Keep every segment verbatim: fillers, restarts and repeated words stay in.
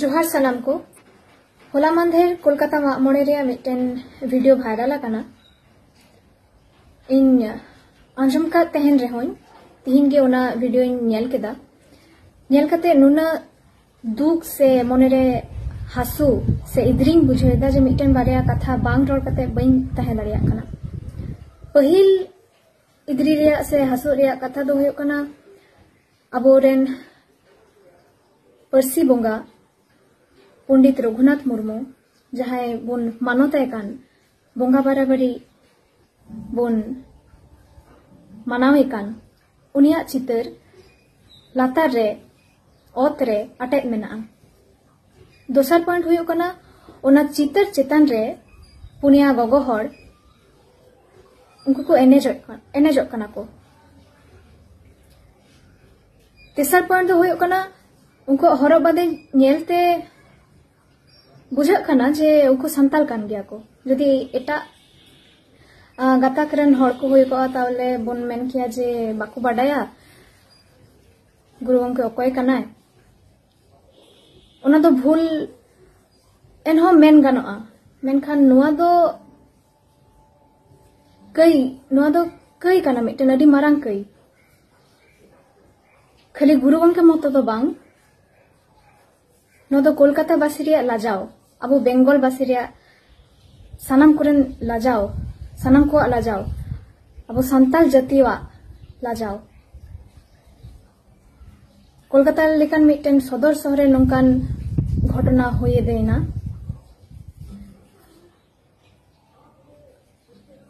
ᱡᱚᱦᱟᱨ ᱥᱟᱱᱟᱢ ᱠᱚ᱾ ᱦᱚᱞᱟ ᱢᱟᱱᱫᱷᱮᱨ ᱠᱳᱞᱠᱟᱛᱟ ᱢᱟᱜ ᱢᱚᱬᱮ ᱨᱮᱭᱟᱜ ᱢᱤᱫᱴᱮᱱ ᱵᱷᱤᱰᱤᱭᱳ ᱵᱷᱟᱭᱨᱟᱞ ᱟᱠᱟᱱᱟ᱾ ᱤᱧ ᱟᱸᱡᱚᱢ ᱠᱟᱫ ᱛᱟᱦᱮᱱ ᱨᱮᱦᱚᱸᱧ, ᱛᱤᱦᱤᱧ ᱜᱮ ᱚᱱᱟ ᱵᱷᱤᱰᱤᱭᱳᱧ ᱧᱮᱞ ᱠᱮᱫᱟ᱾ ᱧᱮᱞ ᱠᱟᱛᱮ ᱱᱩᱱᱟᱹᱜ ᱫᱩᱠ ᱥᱮ ᱢᱚᱱᱮᱨᱮ ᱦᱟᱹᱥᱩ ᱥᱮ ᱤᱫᱽᱨᱤᱧ ᱵᱩᱡᱷᱟᱹᱣ ᱮᱫᱟ ᱡᱮ ᱢᱤᱫᱴᱮᱱ ᱵᱟᱨᱭᱟ ᱠᱟᱛᱷᱟ ᱵᱟᱝ ᱨᱚᱲ ᱠᱟᱛᱮ ᱵᱟᱹᱧ ᱛᱟᱦᱮᱸ ᱫᱟᱲᱮᱭᱟᱜ ᱠᱟᱱᱟ᱾ ᱯᱟᱹᱦᱤᱞ ᱤᱫᱽᱨᱤ ᱨᱮᱭᱟᱜ ᱥᱮ ᱦᱟᱹᱥᱩ ᱨᱮᱭᱟᱜ ᱠᱟᱛᱷᱟ ᱫᱚ ᱦᱩᱭᱩᱜ ᱠᱟᱱᱟ, ᱟᱵᱚᱨᱮᱱ ᱯᱟᱹᱨᱥᱤ ᱵᱚᱸᱜᱟ ᱯᱚᱱᱰᱤᱛ ᱨᱚᱜᱷᱩᱱᱟᱛᱷ ᱢᱩᱨᱢᱩ, ᱡᱟᱦᱟᱸᱭ ᱵᱚᱱ ᱢᱟᱱᱚᱛᱟᱭ ᱠᱟᱱ, ᱵᱚᱸᱜᱟ ᱵᱟᱨᱟᱵᱟᱨᱤ ᱵᱚᱱ ᱢᱟᱱᱟᱣᱮ ᱠᱟᱱ, ᱩᱱᱤᱭᱟᱜ ᱪᱤᱛᱟᱹᱨ ᱞᱟᱛᱟᱨ ᱨᱮ, ᱚᱛ ᱨᱮ ᱟᱴᱮᱫ ᱢᱮᱱᱟᱜᱼᱟ᱾ ᱫᱚᱥᱟᱨ ᱯᱚᱭᱮᱱᱴ ᱦᱩᱭᱩᱜ ᱠᱟᱱᱟ, ᱚᱱᱟ ᱪᱤᱛᱟᱹᱨ ᱪᱮᱛᱟᱱ ᱨᱮ ᱯᱩᱱᱭᱟ ᱜᱚᱜᱚ ᱦᱚᱲ ᱩᱱᱠᱩ ᱠᱚ ᱮᱱᱮᱡᱚᱜ ᱠᱟᱱ, ᱮᱱᱮᱡᱚᱜ ᱠᱟᱱᱟ ᱠᱚ᱾ ᱛᱮᱥᱟᱨ ᱯᱚᱭᱮᱱᱴ ᱫᱚ ᱦᱩᱭᱩᱜ ᱠᱟᱱᱟ, ᱩᱱᱠᱩᱣᱟᱜ ᱦᱚᱨᱚᱜ ᱵᱟᱸᱫᱮ ᱧᱮᱞᱛᱮ ᱵᱩᱡᱷᱟᱹᱜ ᱠᱟᱱᱟ ᱡᱮ ᱩᱱᱠᱩ ᱥᱟᱱᱛᱟᱲ ᱠᱟᱱ ᱜᱮᱭᱟ ᱠᱚ᱾ ᱡᱩᱫᱤ ᱮᱴᱟᱜ, ᱟ, ᱜᱟᱛᱟᱠ ᱨᱮᱱ ᱦᱚᱲ ᱠᱚ ᱦᱩᱭ ᱠᱚᱜᱼᱟ, ᱛᱟᱦᱚᱞᱮ ᱵᱚᱱ ᱢᱮᱱ ᱠᱮᱭᱟ ᱡᱮ ᱵᱟᱠᱚ ᱵᱟᱰᱟᱭᱟ ᱜᱩᱨᱩ ᱜᱚᱢᱠᱮ ᱚᱠᱚᱭ ᱠᱟᱱᱟᱭ᱾ ᱚᱱᱟ ᱫᱚ ᱵᱷᱩᱞ ᱮᱱᱦᱚᱸ ᱢᱮᱱ ᱜᱟᱱᱚᱜᱼᱟ, ᱢᱮᱱᱠᱷᱟᱱ ᱱᱚᱣᱟ ᱫᱚ ᱠᱟᱹᱭ, ᱱᱚᱣᱟ ᱫᱚ ᱠᱟᱹᱭ ᱠᱟᱱᱟ, ᱢᱤᱫᱴᱮᱱ ᱟᱹᱰᱤ ᱢᱟᱨᱟᱝ ᱠᱟᱹᱭ᱾ ᱠᱷᱟᱹᱞᱤ ᱜᱩᱨᱩ ᱜᱚᱢᱠᱮ ᱢᱚᱛᱚ ᱫᱚ ᱵᱟᱝ, ᱱᱚᱣᱟ ᱫᱚ ᱠᱳᱞᱠᱟᱛᱟ ᱵᱟᱥᱤ ᱨᱮᱭᱟᱜ ᱞᱟᱡᱟᱣ, ᱟᱵᱚ ᱵᱮᱝᱜᱚᱞ ᱵᱟᱥᱤ ᱨᱮᱭᱟᱜ ᱥᱟᱱᱟᱢ ᱠᱚᱨᱮᱱ ᱞᱟᱡᱟᱣ, ᱥᱟᱱᱟᱢ ᱠᱚᱣᱟᱜ ᱞᱟᱡᱟᱣ, ᱟᱵᱚ ᱥᱟᱱᱛᱟᱲ ᱡᱟᱹᱛᱤᱭᱟᱜ ᱞᱟᱡᱟᱣ᱾ ᱠᱳᱞᱠᱟᱛᱟ ᱞᱮᱠᱟᱱ ᱢᱤᱫᱴᱮᱱ ᱥᱚᱫᱚᱨ ᱥᱚᱦᱚᱨ ᱨᱮ ᱱᱚᱝᱠᱟᱱ ᱜᱷᱚᱴᱚᱱᱟ ᱦᱩᱭ ᱤᱫᱤᱭᱮᱱᱟ᱾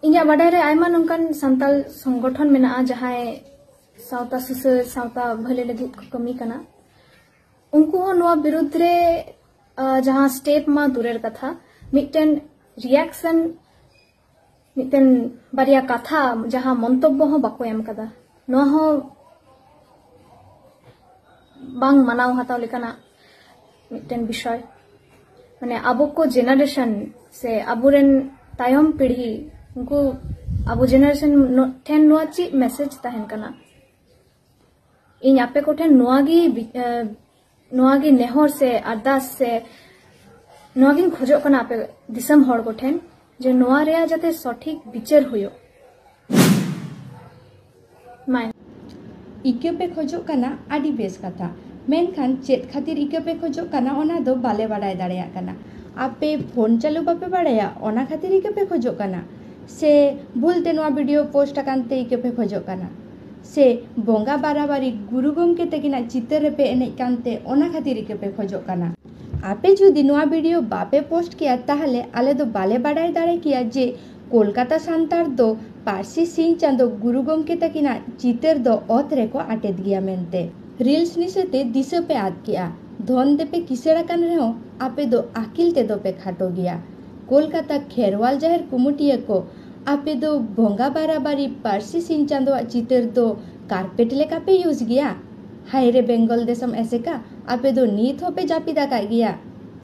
ᱤᱧᱟᱹᱜ ᱵᱟᱰᱟᱭ ᱨᱮ ᱟᱭᱢᱟ ᱱᱚᱝᱠᱟᱱ ᱥᱟᱱᱛᱟᱲ ᱥᱚᱝᱜᱚᱴᱷᱚᱱ ᱢᱮᱱᱟᱜᱼᱟ, ᱡᱟᱦᱟᱸᱭ ᱥᱟᱶᱛᱟ ᱥᱩᱥᱟᱹᱨ, ᱥᱟᱶᱛᱟ ᱵᱷᱟᱹᱞᱟᱹᱭ ᱞᱟᱹᱜᱤᱫ ᱠᱚ ᱠᱟᱹᱢᱤ ᱠᱟᱱᱟ᱾ ᱩᱱᱠᱩ ᱦᱚᱸ ᱱᱚᱣᱟ ᱵᱤᱨᱩᱫᱽ ᱨᱮ, ᱟ, ᱡᱟᱦᱟᱸ ᱥᱴᱮᱯ ᱢᱟ ᱫᱩᱨᱮᱨ ᱠᱟᱛᱷᱟ, ᱢᱤᱫᱴᱮᱱ ᱨᱤᱭᱟᱠᱥᱚᱱ, ᱢᱤᱫᱴᱮᱱ ᱵᱟᱨᱭᱟ ᱠᱟᱛᱷᱟ, ᱡᱟᱦᱟᱸ ᱢᱚᱱᱛᱚᱵᱵᱚ ᱦᱚᱸ ᱵᱟᱠᱚ ᱮᱢ ᱠᱟᱫᱟ᱾ ᱱᱚᱣᱟ ᱦᱚᱸ ᱵᱟᱝ ᱢᱟᱱᱟᱣ ᱦᱟᱛᱟᱣ ᱞᱮᱠᱟᱱᱟᱜ ᱢᱤᱫᱴᱮᱱ ᱵᱤᱥᱚᱭ᱾ ᱢᱟᱱᱮ ᱟᱵᱚ ᱠᱚ ᱡᱮᱱᱟᱨᱮᱥᱚᱱ ᱥᱮ ᱟᱵᱚᱨᱮᱱ ᱛᱟᱭᱚᱢ ᱯᱤᱲᱦᱤ, ᱩᱱᱠᱩ ᱟᱵᱚ ᱡᱮᱱᱟᱨᱮᱥᱚᱱ ᱴᱷᱮᱱ ᱱᱚᱣᱟ ᱪᱮᱫ ᱢᱮᱥᱮᱡᱽ ᱛᱟᱦᱮᱱ ᱠᱟᱱᱟ? ᱤᱧ ᱟᱯᱮ ᱠᱚᱴᱷᱮᱱ ᱱᱚᱣᱟ ᱜᱮ ᱵᱤ-, ᱮ, ᱱᱚᱣᱟ ᱜᱮ ᱱᱮᱦᱚᱨ ᱥᱮ ᱟᱨᱫᱟᱥ ᱥᱮ ᱱᱚᱣᱟ ᱜᱤᱧ ᱠᱷᱚᱡᱚᱜ ᱠᱟᱱᱟ ᱟᱯᱮ ᱫᱤᱥᱚᱢ ᱦᱚᱲ ᱠᱚᱴᱷᱮᱱ, ᱡᱮ ᱱᱚᱣᱟ ᱨᱮᱭᱟᱜ ᱡᱟᱛᱮ ᱥᱚᱴᱷᱤᱠ ᱵᱤᱪᱟᱹᱨ ᱦᱩᱭᱩᱜ᱾ ᱢᱟᱭ᱾ ᱤᱠᱟᱹ ᱯᱮ ᱠᱷᱚᱡᱚᱜ ᱠᱟᱱᱟ, ᱟᱹᱰᱤ ᱵᱮᱥ ᱠᱟᱛᱷᱟ᱾ ᱢᱮᱱᱠᱷᱟᱱ ᱪᱮᱫ ᱠᱷᱟᱹᱛᱤᱨ ᱤᱠᱟᱹ ᱯᱮ ᱠᱷᱚᱡᱚᱜ ᱠᱟᱱᱟ, ᱚᱱᱟ ᱫᱚ ᱵᱟᱞᱮ ᱵᱟᱰᱟᱭ ᱫᱟᱲᱮᱭᱟᱜ ᱠᱟᱱᱟ᱾ ᱟᱯᱮ ᱯᱷᱳᱱ ᱪᱟᱹᱞᱩ ᱵᱟᱯᱮ ᱵᱟᱲᱟᱭᱟ, ᱚᱱᱟ ᱠᱷᱟᱹᱛᱤᱨ ᱤᱠᱟᱹ ᱯᱮ ᱠᱷᱚᱡᱚᱜ ᱠᱟᱱᱟ? ᱥᱮ ᱵᱷᱩᱞ ᱛᱮ ᱱᱚᱣᱟ ᱵᱷᱤᱰᱤᱭᱳ ᱯᱳᱥᱴ ᱟᱠᱟᱱ ᱛᱮ ᱤᱠᱟᱹ ᱯᱮ ᱠᱷᱚᱡᱚᱜ ᱠᱟᱱᱟ? ᱥᱮ ᱵᱚᱸᱜᱟ ᱵᱟᱨᱟᱵᱟᱨᱤ ᱜᱩᱨᱩ ᱜᱚᱢᱠᱮ ᱛᱟᱹᱠᱤᱱᱟᱜ ᱪᱤᱛᱟᱹᱨ ᱨᱮᱯᱮ ᱮᱱᱮᱡ ᱠᱟᱱᱛᱮ ᱚᱱᱟ ᱠᱷᱟᱹᱛᱤᱨ ᱤᱠᱟᱹ ᱯᱮ ᱠᱷᱚᱡᱚᱜ ᱠᱟᱱᱟ? ᱟᱯᱮ ᱡᱩᱫᱤ ᱱᱚᱣᱟ ᱵᱷᱤᱰᱤᱭᱳ ᱵᱟᱯᱮ ᱯᱳᱥᱴ ᱠᱮᱭᱟ, ᱛᱟᱦᱞᱮ ᱟᱞᱮ ᱫᱚ ᱵᱟᱞᱮ ᱵᱟᱰᱟᱭ ᱫᱟᱲᱮ ᱠᱮᱭᱟ ᱡᱮ ᱠᱳᱞᱠᱟᱛᱟ ᱥᱟᱱᱛᱟᱲ ᱫᱚ ᱯᱟᱹᱨᱥᱤ ᱥᱤᱧ ᱪᱟᱸᱫᱚ ᱜᱩᱨᱩ ᱜᱚᱢᱠᱮ ᱛᱟᱹᱠᱤᱱᱟᱜ ᱪᱤᱛᱟᱹᱨ ᱫᱚ ᱚᱛ ᱨᱮᱠᱚ ᱟᱴᱮᱫ ᱜᱮᱭᱟ ᱢᱮᱱᱛᱮ᱾ ᱨᱤᱞᱥ ᱱᱤᱥᱟᱹᱛᱮ ᱫᱤᱥᱟᱹ ᱯᱮ ᱟᱫ ᱠᱮᱜᱼᱟ᱾ ᱫᱷᱚᱱ ᱛᱮᱯᱮ ᱠᱤᱥᱟᱹᱬ ᱟᱠᱟᱱ ᱨᱮᱦᱚᱸ ᱟᱯᱮ ᱫᱚ ᱟᱹᱠᱤᱞ ᱛᱮᱫᱚ ᱯᱮ ᱠᱷᱟᱴᱚ ᱜᱮᱭᱟ᱾ ᱠᱳᱞᱠᱟᱛᱟ ᱠᱷᱮᱨᱣᱟᱞ ᱡᱟᱦᱮᱨ ᱠᱩᱢᱩᱴᱤᱭᱟᱹ ᱠᱚ, ᱟᱯᱮ ᱫᱚ ᱵᱚᱸᱜᱟ ᱵᱟᱨᱟᱵᱟᱨᱤ ᱯᱟᱹᱨᱥᱤ ᱥᱤᱧ ᱪᱟᱸᱫᱚᱣᱟᱜ ᱪᱤᱛᱟᱹᱨ ᱫᱚ ᱠᱟᱨᱯᱮᱴ ᱞᱮᱠᱟ ᱯᱮ ᱤᱭᱩᱡᱽ ᱜᱮᱭᱟ? ᱦᱟᱭ ᱨᱮ ᱵᱮᱝᱜᱚᱞ ᱫᱤᱥᱚᱢ ᱮᱥᱮᱠᱟ, ᱟᱯᱮ ᱫᱚ ᱱᱤᱛ ᱦᱚᱸᱯᱮ ᱡᱟᱹᱯᱤᱫ ᱟᱠᱟᱫ ᱜᱮᱭᱟ᱾